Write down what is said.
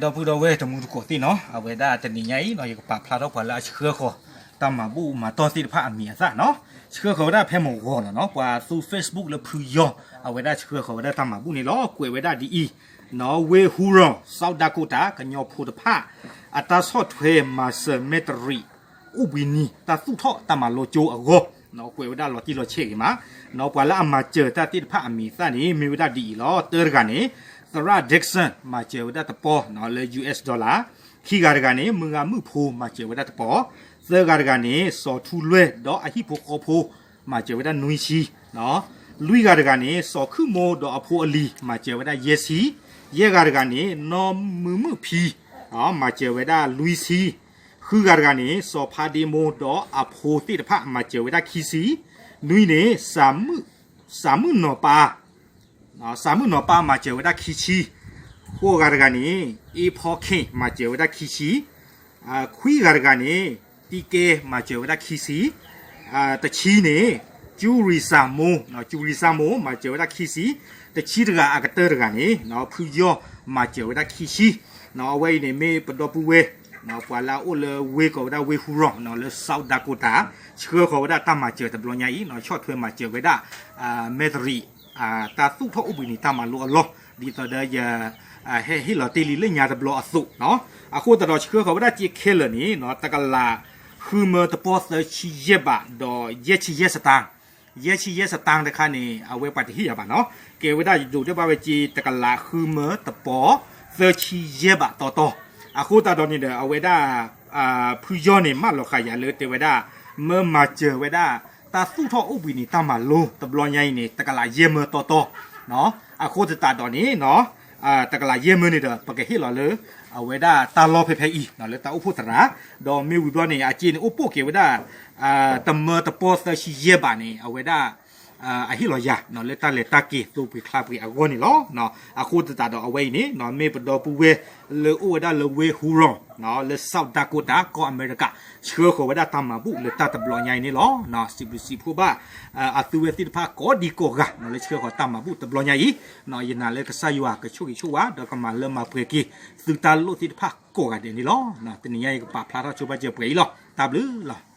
ဒီပုၢ်ဒီဝဲၢ်တံၤသကိးသ့ၣ်နီၤ, အဝဲဒၣ်တနံၤညါအံၤနီၤ ယကပာ်ဖျါထီၣ်ပှၤလၢအဆှၢဃီၤတၢ်မၤဘူၣ်မၤတီၢ်သ့ၣ်တဖၣ်အမံၤအသၣ်နီၤ. ဆှၢဃီၤဝဲဒၣ်ဖဲမုၢ်ဂီၤလီၤနီၤ, ပှၤသူ Facebook လၢဖုယီၢ် အဝဲဒၣ်ဆှၢဃီၤဝဲဒၣ်တၢ်မၤဘူၣ်န့ၣ်လီၤ. ကွဲးဝဲဒၣ်ဒ်အံၤနီၤ, ဝ့ၢ်ဟူရီၣ် South Dakota ကညီဖိတဖၣ် အတၢ်ဆီၣ်ထွဲမၤစၢၤမဲာ်တရံး အိၣ်ဘှံးနံၤ တၢ်သူၣ်ထီၣ်တၢ်မၤလိကၠိအဂီၢ်, ကွဲးဝဲဒၣ်လီၤတံၢ်လီၤဆဲးဂ့ၤမးနီၤ. ပှၤလၢအမၤစၢၤတၢ်သ့ၣ်တဖၣ်အမံၤအသၣ်န့ၣ် မ့ၢ်ဝဲဒၣ်ဒ်အံၤလီၤ. တၢတဂၤန့ၣ် သရၣ် Dixon မၤစၢၤဝဲဒၣ်တပီၤနီၤ လၢ ယူၢ်အ့း dollar, ခံဂၤတဂၤန့ၣ် မုၢ်ဂၤမုၣ်ဖိ မၤစၢၤဝဲဒၣ်တပီၤ, သၢဂၤတဂၤန့ၣ် စီၤထူလွဲၢ် ဒီးအဟံၣ်ဖိဃီဖိ မၤစၢၤဝဲဒၣ်နွံဆံ, လွံၢ်ဂၤတဂၤန့ၣ် စီၤခုၣ်မိၢ် ဒီးအဖိအလံၤ မၤစၢၤဝဲဒၣ်ယဲၢ်ဆံ, ယဲၢ်ဂၤတဂၤန့ၣ် နီၢ်မုာ်မုာ်ဖံ မၤစၢၤဝဲဒၣ်လွံၢ်ဆံ, ဃုဂၤတဂၤန့ၣ် စီၤဖးဒ့မိၢ် ဒီးအဖိသ့ၣ်တဖၣ် မၤစၢၤဝဲဒၣ်ခံဆံ, နွံန့ၣ် စးမုၣ်နီၤပၢ် စးမုၣ်နီၤပၢ် မၤစၢၤဝဲဒၣ်ခံဆံ, ဃိးဂၤတဂၤန့ၣ် အ့ဖီခ့ၣ် မၤစၢၤဝဲဒၣ်ခံဆံ, ခွံဂၤတဂၤန့ၣ် တံကဲ မၤစၢၤဝဲဒၣ်ခံဆံ, တဆံန့ၣ် ကၠူရံစၢ်မိၢ် ကၠူရံစၢ်မိၢ် မၤစၢၤဝဲဒၣ်ခံဆံ, တဆံတဂၤအကတၢၢ်တဂၤန့ၣ် ဖုယီၢ် မၤစၢၤဝဲဒၣ်ခံဆံ, အဝဲအံၤန့ၣ်မ့ၢ်ပဒီပုၢ်ဝဲၢ် ပှၤလၢအအိၣ်လၢဝ့ၢ်ကိးဝဲဒၣ်ဝ့ၢ်ဟူရီၣ် လၢ South Dakota ဆှၢဃီၤဝဲဒၣ်တၢ်မၤစၢၤတဘျီညါအံၤ ဆီၣ်ထွဲမၤစၢၤဝဲဒၣ် မဲာ်တရံး တၢ်သူၣ်ထီၣ်အိၣ်ဘှံးနံၤတၢ်မၤလိအလီၢ် ဒ်သိးဒီးယ ဟဲဟ့ၣ်လီၤတ့ၢ်လံလၢညါတဘျီအသိးနီၤ. အဃိသတးဒီးဆှၢဃီၤဝဲဒၣ်စ့ခဲလၢာ်န့ၣ် တကလးဃုမၢတပီၢ်သၢဆံယဲၢ်ဘး ဒီးယဲၢ်ဆံယဲၢ်စတၢၣ်, ယဲၢ်ဆံယဲၢ်စတၢၣ်တခါန့ၣ် အဝဲပှၤတဟ့ၣ်ယၤဘၣ်နီၤ, ကဲဝဲဒၣ်ယဒိးတဲဘၣ်ဝဲစ့တကလးဃုမၢတပီၢ်သၢဆံယဲၢ်ဘးတီတီ, အဃိသတးဒီးန့ၣ်ဒီး အဝဲဒၣ် ဖုယီၢ်န့ၣ် မၢလီၤဃာ်ယၤလၢတဲဝဲဒၣ် မၢမၤစၢၤဝဲဒၣ် တၢ်သူၣ်ထီၣ်အိၣ်ဘှံးနံၤတၢ်မၤလိ တဘျီညါအံၤန့ၣ် တကလးယဲၢ်မၢတီတီ, အဃိသတးဒီးန့ၣ် တကလးယဲၢ်မၢန့ၣ်ဒီး ပကဟ့ၣ်လီၤလၢ အဝဲဒၣ်တၢ်လီၢ်ဖဲဖဲအံၤ လၢတၢ်အိၣ်ဖှိၣ်သရၣ်, ဒီးမ့ၢ်ဝံၤဘျီန့ၣ် အစ့န့ၣ်အိၣ်ပိာ်က့ၤဝဲဒၣ် တမၢတပီၢ်သၢဆံယဲၢ်ဘးန့ၣ် အဝဲဒၣ် အဟ့ၣ်လီၤယၤ လၢတၢ်လဲၤတၢ်က့ၤသိပှ့ၤချါပှ့ၤအဂီၢ်န့ၣ်လီၤ. အဃိသတးဒီးအဝဲအံၤန့ၣ် မ့ၢ်ပဒီပုၢ်ဝဲၢ်လၢအိၣ်ဝဲဒၣ်လၢဝ့ၢ်ဟူရီၣ် လၢ South Dakota ကီၢ်အမဲရကၤ ဆှၢဃီၤဝဲဒၣ်တၢ်မၤဘူၣ်လၢတၢ်တဘျီညါအံၤန့ၣ်လီၤ. စံးဘျုးစံးဖှိၣ်ဘၣ် အသုဝဲသ့ၣ်တဖၣ်ကိးဒံကိးဂၤ လၢဆှၢဃီၤတၢ်မၤဘူၣ်တဘျီညါအံၤ, ယနာ်လၢကစၢ်ယွၤကဆိၣ်ဂ့ၤဆိၣ်ဝါ ဒီးကမၤလၢမၤပှဲၤက့ၤ သုတၢ်လိၣ်သ့ၣ်တဖၣ်ကိးဂၤဒဲးန့ၣ်လီၤ. တနံၤညါအံၤကပာ်ဖျါထီၣ်ဆိဘၣ်စၢၤပှဲၤအံၤလီၤ. တၢ်ဘျုးလီၤ.